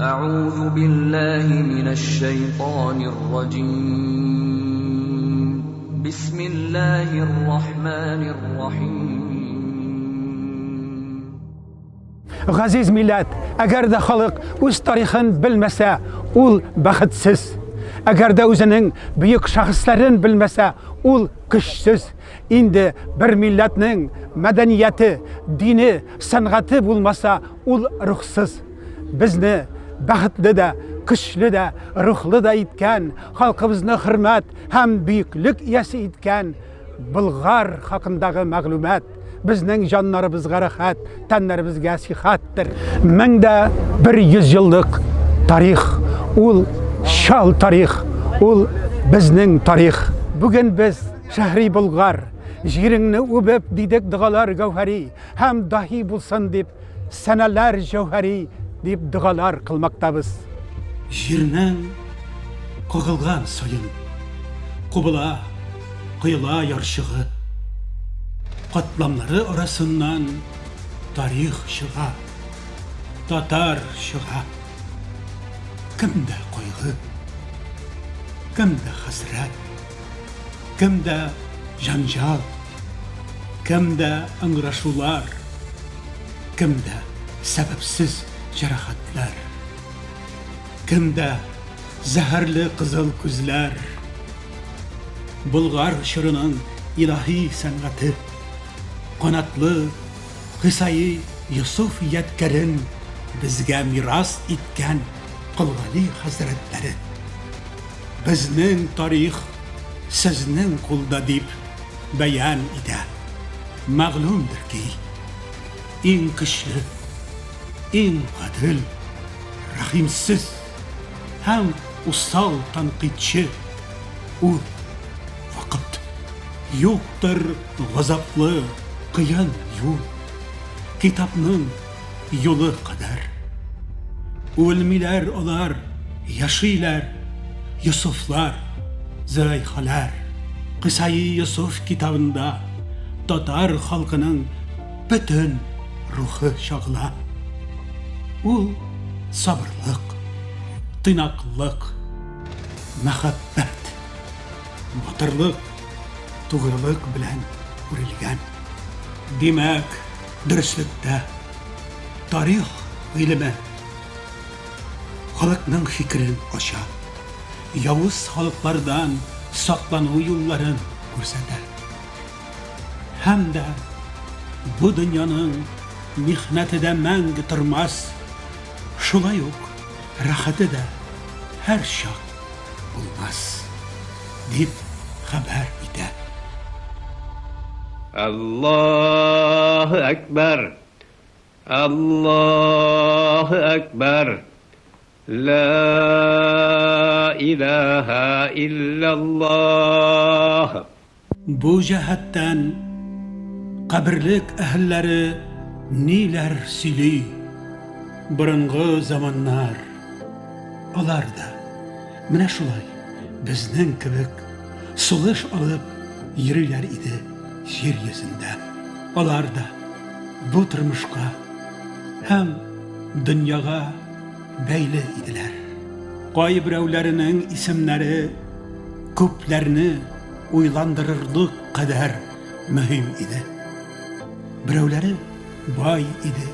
أعوذ بالله من الشيطان الرجيم. بسم الله الرحمن الرحيم. Газиз милләт, әгәр дә халык үз тарихын белмәсә, ул бәхетсез. Әгәр дә үзенең бөек шәхесләрен белмәсә, ул көчсез. Инде бер милләтнең мәдәнияте, дине, сәнгате булмаса, ул рухсыз. Безне бәхетле дә, көчле дә, рухлы да иткән, халкыбызны хөрмәт һәм бөеклек иясе иткән Болгар хакындагы мәгълүмат безнең җаннарыбызга рәхәт, тәннәребезгә сихәттер. 1100 еллык тарих, ул чал тарих, ул безнең тарих. Бүген без Шәһри Болгар, җиреңне үбеп дидек догалар гәүһәри һәм даһи булсын дип сәнәләр җәүһәри дип догалар кылмактабыз. Җирнең кагылган саен кубыла, коела ярчыгы. Катламнары арасыннан тарих чыга, татар чыга. Кемдә кайгы, кемдә хәсрәт. Кемдә җанҗал, кемдә ыңгырашулар, кемдә сәбәпсез җәрәхәтләр, кемдә зәһәрле кызыл күзләр. Болгар чорының илаһи сәнгате, канатлы Кыйсаи Йосыф ядкәрен безгә мирас иткән Колгали хәзрәтләре. Безнең тарих сезнең кулда дип бәян итә. Мәгълүмдер ки, иң көчле, иң гадел, рәхимсез һәм усал тәнкыйтьче ул вакыт. Юктыр газаплы, кыен юл, китапның юлы кадәр. Үлмиләр алар, яшиләр, Йосыфлар, Зөләйхалар. Кыйсаи Йосыф китабында татар халкының бөтен рухы чагыла. Ул сабырлык, тыйнаклык, мәхәббәт, батырлык, тугрылык белән үрелгән. Димәк, дөреслектә Тарих гыйлеме халыкның фикерен ача, явыз халыклардан саклану юлларын күрсәтә. Һәм дә бу дөньяның михнәте дә мәңге тормас, шулай ук рәхәте дә һәрчак булмас, дип хәбәр итә. Аллаһы әкбәр! Аллаһы әкбәр! Лә илаһа илляллаһ! Бу җәһәттән каберлек әһелләре ниләр сөйли? Борынгы заманнар, алар да менә шулай безнең кебек сулыш алып йөриләр иде җир йөзендә. Алар да бу тормышка һәм дөньяга бәйле иделәр. Кайберәүләренең исемнәре күпләрне уйландырырлык кадәр мөһим иде. Берәүләре бай иде,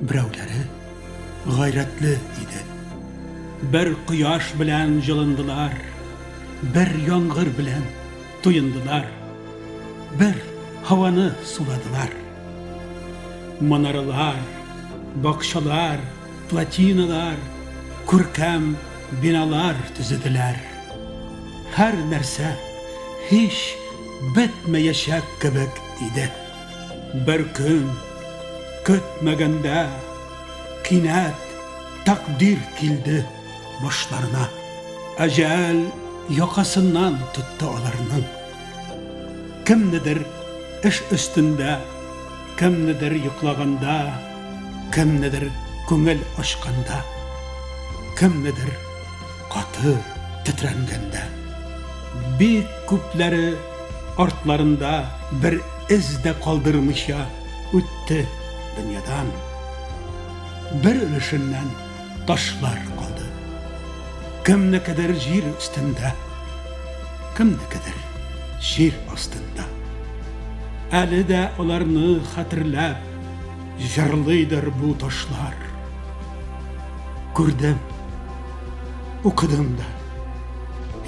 берәүләре гайрәтле иде. Бер кояш белән җылындылар, бер яңгыр белән туендылар, бер һаваны суладылар. Манаралар, бакчалар, плотиналар, күркәм биналар төзеделәр. Һәр нәрсә һич бетмәячәк кебек иде. Бер көн, көтмәгәндә, кинәт тәкъдир килде башларына. Әҗәл якасыннан тотты аларның. Кемнедер эш өстендә, кемнедер йоклаганда, кемнедер күңел ачканда, кемнедер каты тетрәнгәндә. Бик күпләре артларында бер эз дә калдырмыйча үтте дөньядан. Бер өлешеннән. ташлар калды. Кемнекедер җир өстендә, кемнекедер җир астында. Әле дә аларны хәтерләп җырлыйдыр бу ташлар. Күрдем, укыдым да,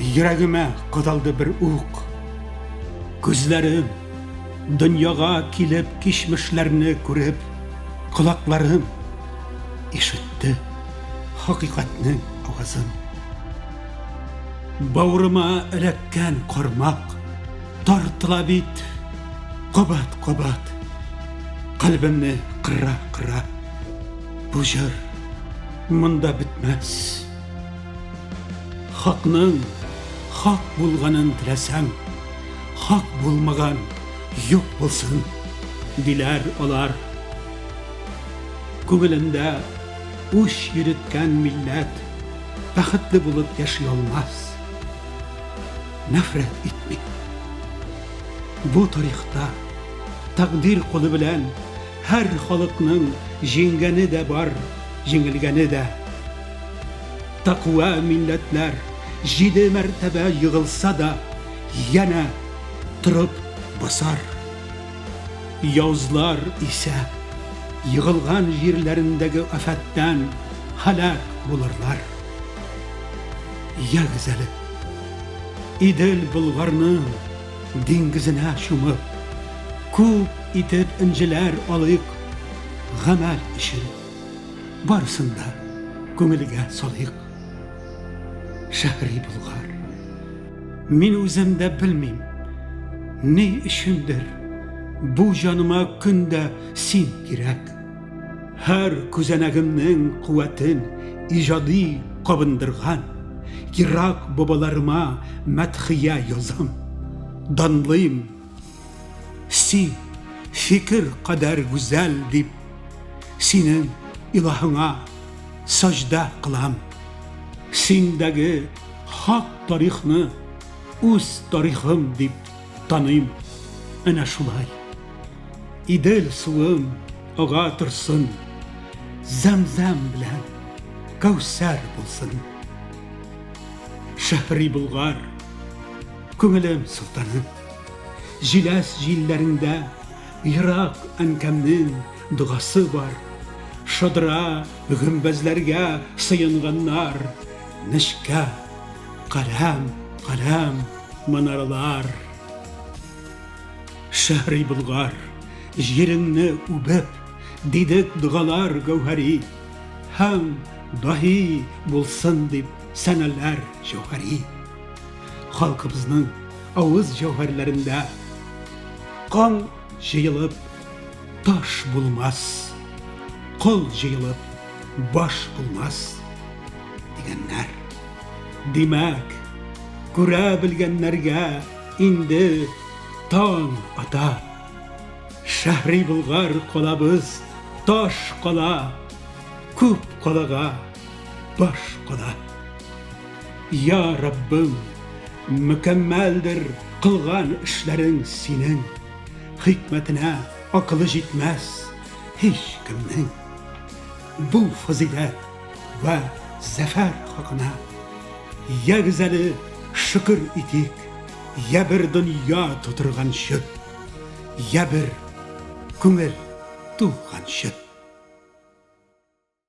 йөрәгемә кадалды бер ук. Күзләрем дөньяга килеп кичмешләрне күреп, колакларым ишетте хакыйкатьнең авазын. Бавырыма эләккән кармак тартыла бит кабат-кабат, кальбемне кыра-кыра. Бу җыр монда бетмәс. Хакның хак булганын теләсәң, хак булмаган юк булсын, диләр алар. Күңелендә үч йөреткән милләт бәхетле булып яши алмас. Нәфрәт итми. Бу тарихта тәкъдир кулы белән һәр халыкның җиңгәне дә бар, җиңелгәне дә. Тәкъва милләтләр җиде мәртәбә егылса да, янә торып басар. Явызлар исә егылган җирләрендәге афәттән һәлак булырлар. Ягез әле, Идел Болгарның диңгезенә чумып, күп итеп энҗеләр алыйк гамәл өчен. Барысын да күңелгә салыйк. Шәһри Болгар. Мин үзем дә белмим, ни өчендер бу җаныма көн дә син кирәк. Һәр күзәнәгемнең куәтен иҗади кабындырган ерак бабаларыма мәдхия язам, данлыйм. Син фикер кадәр гүзәл дип, синең илаһыңа саҗдә кылам. Синдәге хак тарихны үз тарихым дип таныйм. Әнә шулай. Идел суым ага торсын, Зәмзәм белән Кәүсәр булсын. Шәһри Болгар, күңелем солтаны. Җиләс җилләреңдә ерак әнкәмнең догасы бар. Шадра гөмбәзләргә сыенганнар, нечкә каләм, каләм манаралар. Шәһри Болгар, җиреңне үбеп, дидек догалар гәүһәри, һәм даһи булсын дип сәнәләр җәүһәри. Халкыбызның авыз җәүһәрләрендә кан җыелып таш булмас, кол җыелып баш булмас дигәннәр. Димәк, күрә белгәннәргә инде таң ата. Шәһри Болгар калабыз таш кала, күп калага баш кала. Я Раббым, мөкәммәлдер кылган эшләрең синең, хикмәтенә акылы җитмәс һич кемнең. Бу фазыйләт вә зәфәр хакына ягез әле шөкер итик, я бер дөнья тутырганчы, я бер күңел тулганчы.